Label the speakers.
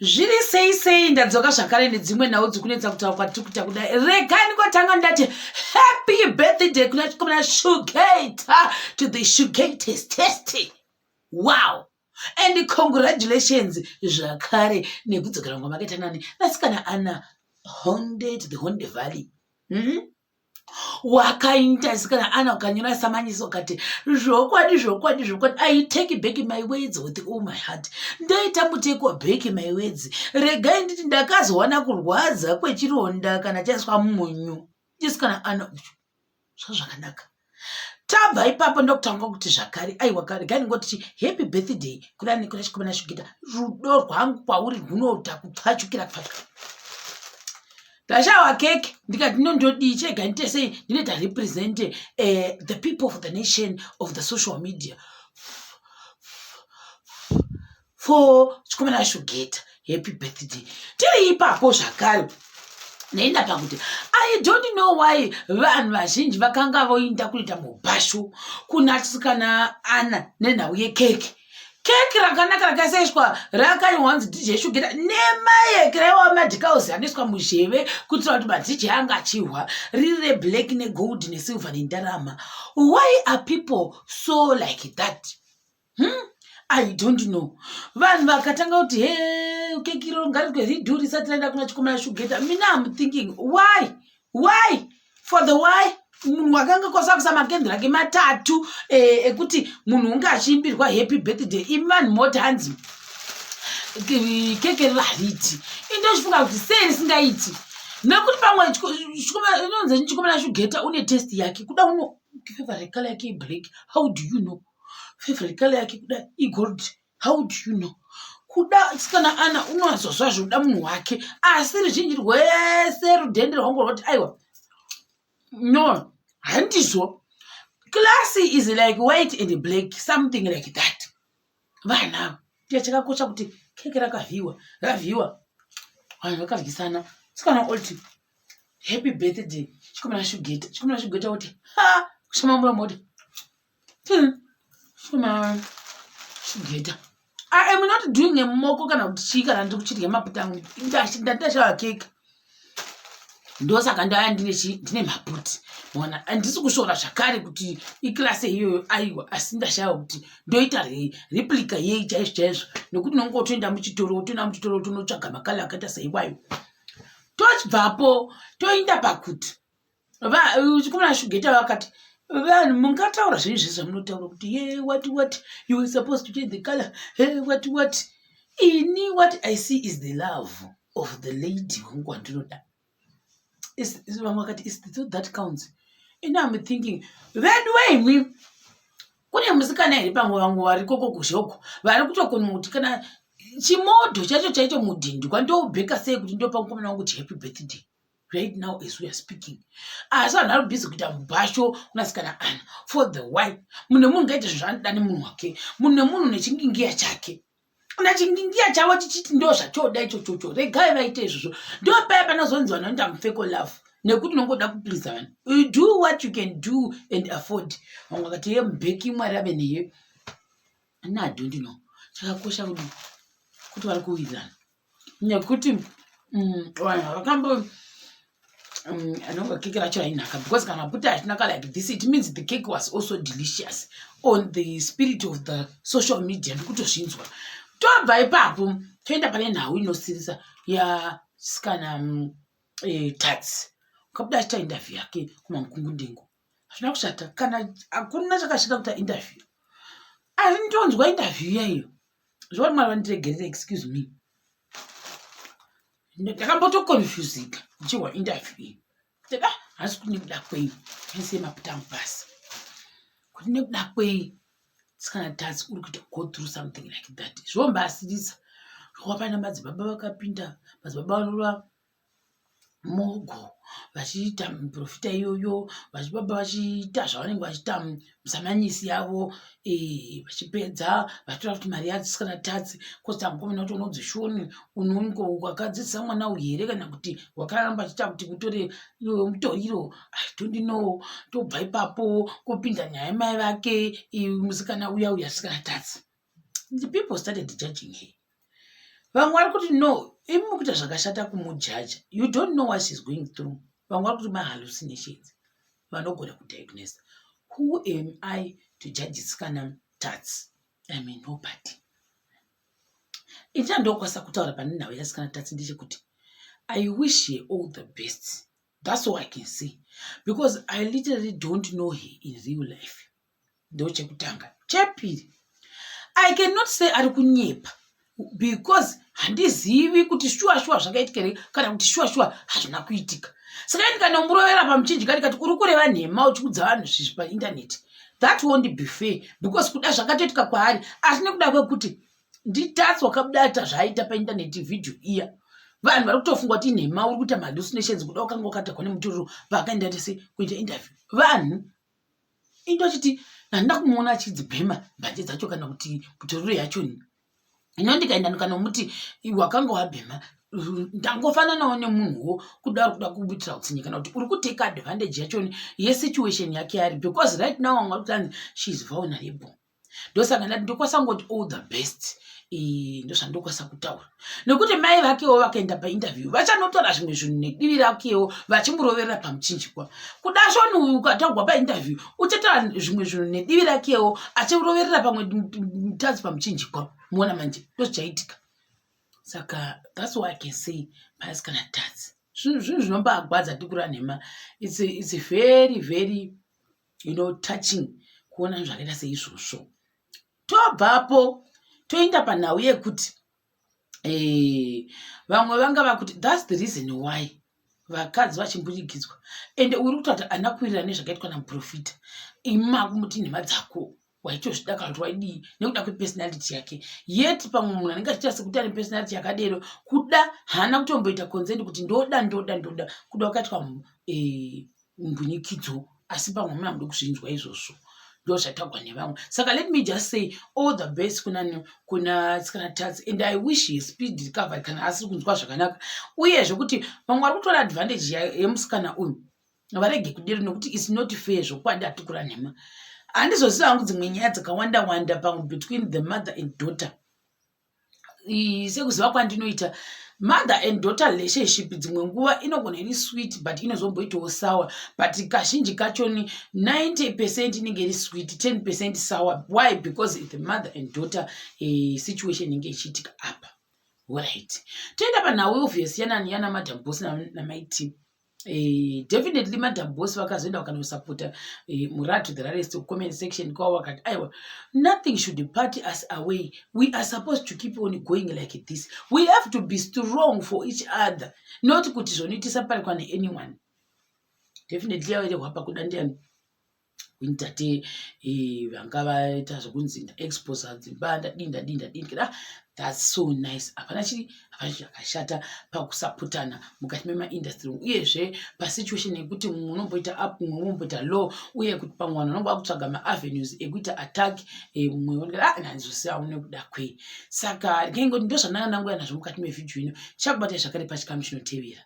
Speaker 1: Zviri sei sei, ndadzoka zvakare nedzimwe nhau dzikunetsa kutaura kwatiri kuita kudai. Regai ndingotanga ndati happy birthday kuna chikomana Shugeta, to the Shugatest test. Wow! And congratulations zvakare nekudzokera kwamakaita nani nasikana Anna Honde to the Honde Valley. Wakaita sikana Ana ukanyora samanyiso ukati zvokwadi zvokwadi zvokwadi, I take back my words with all my heart. Ndoita muteko back my words. Regai nditi ndakazowana kurwadza kwechironda kana chaiswa munyu. Chisikana Ana zvazvakanaka. Tabva ipapo ndokutanga kuti zvakare aiwa, regai ndingoti happy birthday kuna kuna chikomana Shugeta. Rudo rwangu kwauri rwunoita kupfachukira kupfachuka. Ndashawa keke, ndikati nondodii, chega ndite sei, ndinoita represent the people of the nation of the social media for chikomana Shugeta, happy birthday. Tiri ipapo zvakare ndaenda pakuti I don't know why vanhu vazhinji vakanga voinda kuita mubhashu kuna sikana Ana nenhau yekeke. Keke rakanaka rakaiswa, rakanyorwa kunzi DJ Shugeta nemayekera iwawo madhikauzi anoiswa muzheve kuitira kuti maDJ anga achihwa, riri reblack negold nesilver nendarama. Why are people so like that? I don't know. Vanhu vakatanga kuti he, keki iro ngaritwe redo risati raenda kuna chikomana Shugeta. Mina am thinking, why for the why? Munhu akanga kwasakusa makendera ake matatu ekuti munhu unge achiimbirwa happy birthday, imi vanhu moti hanzi keke riri hariti. Indochifunga kuti sei risingaiti, nekuti pamwe inonzi chikomana Shugeta une taste yake, kuda uno favorite color yake iblack, how do you know? Favorite color yake kuda igold, how do you know? Kuda sikana Ana unozozva zvoda munhu wake, asi ruzhinji rwese rudhende rwangu rwoti aiwa, no, handizvo. Class is like white and black, something like that. Vanhu ava tiya chakakosha kuti keke rakavhiwa, ravhiwa, vanhu vakadyisana. Sikana oti happy birthday chikomana Shugeta. Chikomana Shugeta oti ha, kushama muromo oti chikomana Shugeta. I am not doing a moko kana kuti chii, kana ndiri kuchidya maputi angu. Ndandashava keke, ndosaka ndaya ndine chi ndine maputi ona. Handisi kusvora zvakare kuti iclass iyoyo, aiwa, asi ndashava kuti ndoita replica yei chaizvo chaizvo, nekuti unonge utoenda muchitoro, utoenda muchitoro utonotsvaga macolour akaita seiwayo. Tochibvapo toenda pakuti chikomana Shugeta vakati vanhu mungataura zvinhu zvese zvamunotaura kuti ye what what, you were supposed to change the color, hey, what what. Ini what I see is the love of the lady wangu wandinoda. Vamwe vakati is the thought that counts. Ini am thinking, vedu weimi, kune musikana here pamwe vamwe vari koko kuzhoko vari kutokona kuti kana chimodho chacho chaicho mudhindi kwandoubheka sei kuti ndopa mukomana wangu kuti happy birthday right now as we are speaking? Asi vanhu vari busy kuita mubhasho kunasikana Ana for the why. Munhu nemunhu ngaite zvinhu zvaanoda nemunhu wake, munhu nemunhu nechingingiya chake. Kana chingingiya chavo chichiti ndo zvachoda ichochocho, regai vaite izvozvo. Ndo paya panozonzi vanhu vanoita mufake love, nekuti unongoda kupleasa vanhu. You do what you can do and afford. Vamwe vakati ye mubheki, Mwari ave neye. Ini I don't know. Chakakosha kuti vari kuwirirana, nekuti vanhu vakambo anonga keke racho rainaka, because kana maputi achinaka like this, it means the cake was also delicious on the spirit of the social media. Ndikutozvinzwa. Tobva ipapo toenda pane nhau inosirisa yasikana Tats ukabuda achiita interview yake kumamukungundengo. Hazvina kushata, kana hakuna chakashata kuita interview, asi ndonzwa interview yaiyo zvoti Mwari vandiregerere, excuse me, ndakambotoconfusika ndichihwa interview iyi. Teda hasi kuti nekuda kwei ndisiye maputi angu pasi, kuti nekuda kwei sikana Tats uri kuita go through something like that. Zvombasirisa zvokuva paina madzibaba vakapinda, madzibaba vanorova mogo vachiita muprofita iyoyo, vachibaba vachiita zvavanenge vachiita musamanyisi yavo, vachipedza vachitora kuti mari yasikana Tatsi kosta mukomana kuti unonzi Shoni unongo wakadzidzisa mwana uyu here, kana kuti wakaramba achiita kuti utore iyoyo mutoriro, I don't know. Tobva ipapo kupinda nyaya yamai vake musikana uya uya sikana Tatsi. The people started judging her. Vamwe vari kuti no, imi mukuita zvakashata kumujaja, you don't know what she's going through. Vamwe vari kuti mahallucinations, vanogona kudiagnose. Who am I to judge sikana Tats? I mean, nobody. Ini chandokwanisa kutaura pane nhau yasikana Tats ndechekuti I wish her all the best. That's all I can say, because I literally don't know her in real life. Ndochekutanga. Chepiri, I cannot say ari kunyepa because handizivi kuti shuwa shuwa zvakaitika here kana kuti shuwa shuwa hazvina kuitika. Saka ini kana murovera pamuchinjika ndikati uri kureva nhema uchikudza vanhu zvezvi paindaneti, that won't be fair, because kuda zvakatoitika kwaari, asi nekuda kwekuti ndiTats wakabata zvaaita paindaneti, vhidhiyo iya, vanhu vari kutofunga kuti inhema, uri kuita mahallucinations, kuda wakanga wakatakwa nemutoriro paakaenda tese kuita interview. Vanhu indochiti handina kumuona achidzibhema mbanje dzacho kana kuti mutoriro yachoni. Ino ndikaenda ndikanomuti wakanga wabhema, ndangofananawo nemunhuwo, kuda uri kuda kuitira utsinye kana kuti uri kutake advantage yachoni yesituation yake yari, because right now vamwe vari kuti anzi she is vulnerable. Ndosaka ndati ndokwanisa kungoti all the best. Ndozvandokwanisa kutaura, nekuti mai vakewo vakaenda painterview vachanotaura zvimwe zvinhu nedivi rakewo vachimuroverera pamuchinjikwa. Kuda shoni uyu ukataurwa painterview, uchataura zvimwe zvinhu nedivi rakewo achiroverera pamwe mutadzi pamuchinjikwa. Muona manje, ndozvichaitika. Saka that's what I can say paasikana Tats. Zvinhu zvinombagwadza, tikura nhema. It's very very touching kuona zvakaita seizvozvo. Tobvapo toenda panhau yekuti vamwe vanga vakuti that's the reason why vakadzi vachimburikidzwa, ende uri kutaura kuti ana kuwirirana nezvakaitwa namuprofita, imi makumuti nhema dzako, waitozvida kana kuti waidii nekuda kwepersonality yake. Yet pamwe munhu anenge achiita sekuti ane personality yakadero, kuda haana kutomboita consent kuti ndoda, ndoda, ndoda. Kuda kwakaitwa mbunyikidzo, asi pamwe muna muda kuzvinzwa izvozvo, ndo zvatagwa nevamwe. Saka let me just say all the best kuna sikana Tats, and I wish he speed recovery kana asiri kunzwa zvakanaka. Uyezve kuti vamwe vari kutora advantage yemusikana uyu varege kudero, nekuti it's not fair. Zvokwadi, hatikura nhema. Handizoziva hangu dzimwe nyaya dzakawanda wanda pamwe between the mother and daughter. Sekuziva kwandinoita mother and daughter relationship, dzimwe nguva inogona iri sweet, but inozomboitawo sour, but kazhinji kachoni 90% inenge iri sweet, 10% sour. Why? Because the mother and daughter situation inenge ichiitika apa. Right, toenda panhau obvious yana Madam Boss naMai T. Definitely Madam Boss vakazoenda vakanosapota Muratu the rarest comment section kwavo, vakati aiwa, nothing should part us away. We are supposed to keep on going like this. We have to be strong for each other, not kuti zvonoitisa parikwa neanyone. Definitely yaverehwa pakuda ndiani tate vanga vaita zvokunzi ndaexposa dzimba, ndadii, ndadii, ndadii. Ah, that's so nice. Hapana chiri, hapana chakashata pakusapotana mukati memaindustry, uyezve pasituation yekuti mumwe unomboita up, mumwe unomboita low, uye kuti pamwe vanhu vanonge vakutsvaga maavenues ekuita attack mumwe. Ah, nanzosiyawo nekuda kwei. Saka ndingengoti ndozvandanga ndangoya nazvo mukati mevhidhiyo ino. Tichakubatai zvakare pachikamu chinotevera.